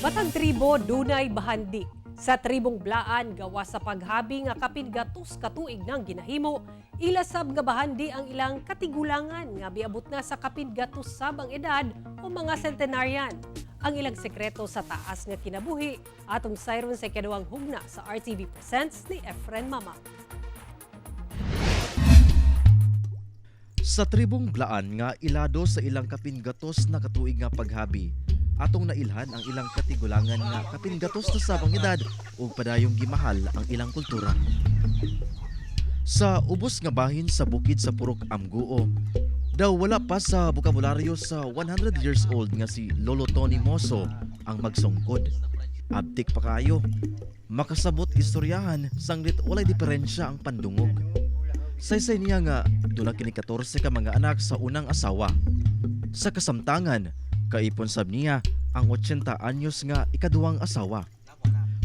Matag tribo dunay bahandi. Sa tribong Blaan, gawas sa paghabi nga kapin gatos ka tuig nang ginahimo, ila sab nga bahandi ang ilang katigulangan nga miabot na sa kapin gatos sab ang edad o mga centenarian. Ang ilang sekreto sa taas nga kinabuhi atong sayron sa ikaduhang hugna sa RTV Presents ni Efren Mama. Sa tribong Blaan nga ilado sa ilang kapin-gatos na katuig nga paghabi, atong nailhan ang ilang katigulangan nga kapin-gatos na sab ang edad ug padayong gimahal ang ilang kultura. Sa ubos nga bahin sa bukid sa Purok Amguo, daw wala pa sa bokabularyo sa 100 years old nga si Lolo Tony Moso ang magsungkod. Abtik pa kayo. Makasabot istoryahan sanglit walay diferensya ang pandungog. Saysay niya nga duna kini 14 ka mga anak sa unang asawa. Sa kasamtangan, kaipon sab niya ang 80 anyos nga ikaduhang asawa.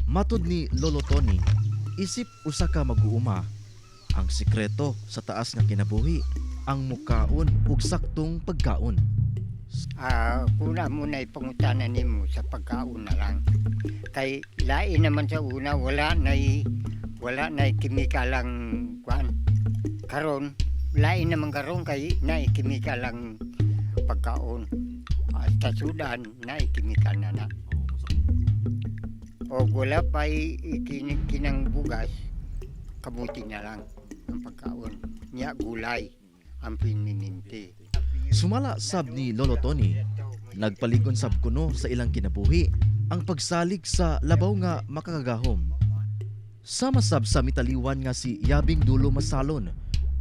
Matud ni Lolo Tony, isip usa ka mag-uuma, ang sikreto sa taas nga kinabuhi ang mukaon ug saktong pagkaon. Kuna muna ipangutana nimo sa pagkaon na lang. Kay lain naman sa una, wala na kimikal ang kuan. Karon, lain naman karon kay na kimikal ang pagkaon. Hasta sudan na kimikal na na. O wala pa kinang bugas, kamuti na lang ang pagkaon. Nya gulay ang piniminti. Sumala sab ni Lolo Tony, nagpaligon sab kuno sa ilang kinabuhi ang pagsalig sa labaw nga makakagahom. Sama sab sa mitaliwan nga si Yabing Dulo Masalon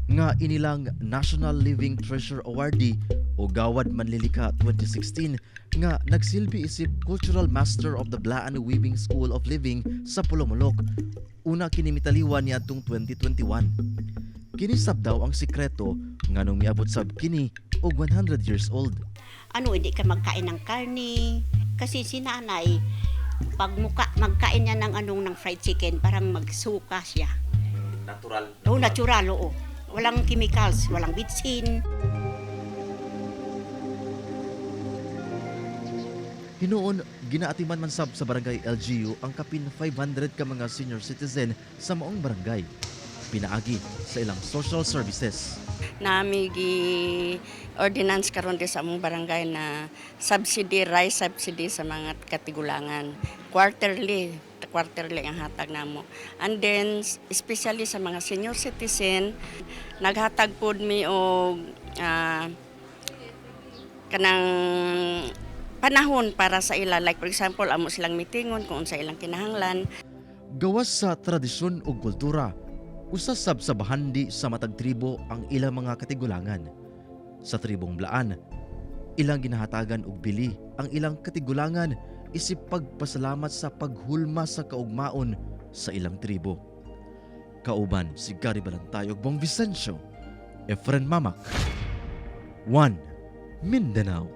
nga inilang National Living Treasure Awardee o Gawad Manlilikha 2016 nga nagsilbi isip Cultural Master of the Blaan Weaving School of Living sa Polomolok. Una kini mitaliwan niadtong 2021. Kini sab daw ang sikreto nganong miabot sab kini og 100 years old. Ano, hindi ka magkain ng karne. Kasi si nanay, pag muka, magkain niya ng anong ng fried chicken, parang magsuka siya. Natural. Oo, natural, oo. Walang chemicals, walang bitsin. Hinuon, ginaatiman man sab sa barangay LGU ang kapin 500 ka mga senior citizen sa maong barangay. Pinaagi sa ilang social services. Nami gi ordinance karon di sa among barangay na subsidy, rice subsidy sa mga katigulangan. Quarterly, quarterly ang hatag namo. And then especially sa mga senior citizen, naghatag pod mi og kanang panahon para sa ila, like for example, amo silang mitingon kung unsa ilang kinahanglan. Gawas sa tradisyon ug kultura, usa sab sa bahandi sa matag tribo ang ilang mga katigulangan. Sa tribong Blaan, ilang ginahatagan og bili ang ilang katigulangan isip pagpasalamat sa paghulma sa kaugmaon sa ilang tribo. Kauban si Gary Balantay ug Bong Vicencio, Efren Mamak, 1 Mindanao.